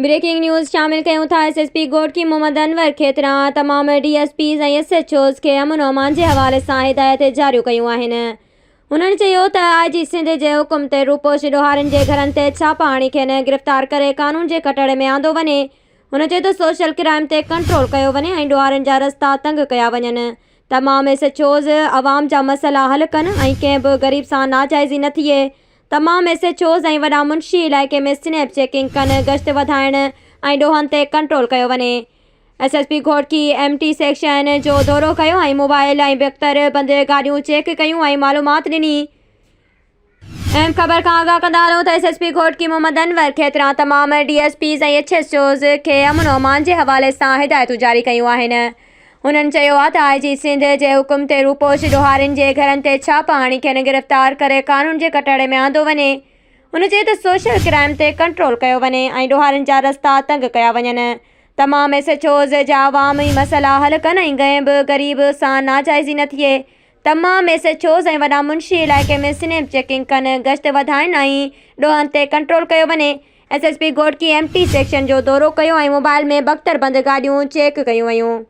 Breaking news شامل ڪيون ٿا S S P Ghotki Muhammad Anwar Khetran تمام D S Ps ۽ S H Os کي امن و امان جي حوالي سان هدايت جاريون ڪيون آهن. هنن چيو ته آء جي سنڌ جي حڪم تي روپوش ڏوهارين جي گهرن تي ڇاپا هڻي کين گرفتار ڪري قانون جي ڪٽهڙي ۾ آندو وڃي. هن چيو ته سوشل ڪرائم تي ڪنٽرول ڪيو وڃي ۽ ڏوهارين جا رستا تنگ ڪيا وڃن. تمام ايس ايڇ اوز عوام جا مسئلا حل ڪن ۽ ڪنهن به غريب سان ناجائزي نه ٿئي. تمام ايس ايڇ اوز ۽ وڏا منشي علائقي ۾ سنيپ چيڪنگ ڪن، گشت وڌائڻ ۽ ڏوهن تي ڪنٽرول ڪيو وڃي. S S P Ghotki M T section جو دورو ڪيو ۽ موبائل ۽ بڪتر بند گاڏيون چيڪ ڪيون ۽ معلومات ڏني. اهم خبر کان آگاهه ڪندا هلون ته S S P Ghotki Muhammad Anwar Khetran تمام D S Ps ۽ H S Os کي امن و امان جي حوالي سان هدايتون جاري ڪيون آهن. هنن چيو آهي ته آء جي سنڌ جي حڪم تي روپوش ڏوهارين جي گهرن تي ڇاپا هڻي کين گرفتار ڪري قانون جي ڪٽهڙي ۾ آندو وڃي. هن چيو ته سوشل ڪرائم تي ڪنٽرول ڪيو وڃي ۽ ڏوهارين جا رستا تنگ ڪيا وڃن. تمام ايس ايڇ اوز جا عوامي مسئلا حل ڪن ۽ ڪنهن به غريب سان ناجائزي نه ٿئي. تمام ايس ايڇ اوز ۽ وڏا منشي علائقي ۾ سنيپ چيڪنگ ڪن، گشت وڌائين ۽ ڏوهن تي ڪنٽرول ڪيو وڃي. S S P Ghotki M T section جو دورو ڪيو ۽ موبائل ۾ بڪتر بند گاڏيون چيڪ ڪيون ويون.